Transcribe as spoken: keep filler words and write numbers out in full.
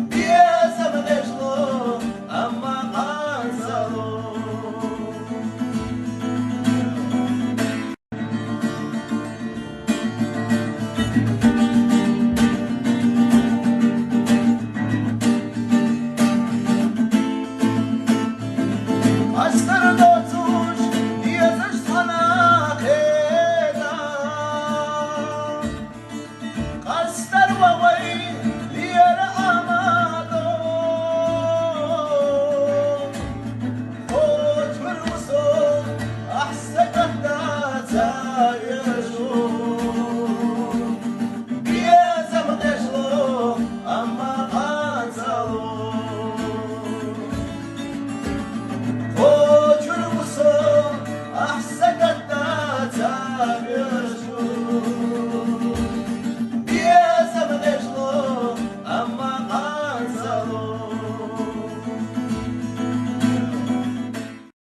Безам дежло, амма къанзало. Къастар доцуш, дезаш цхьана хеза. Къастар ва вай лера амадо. Хо чур вусо, ахса катдаца.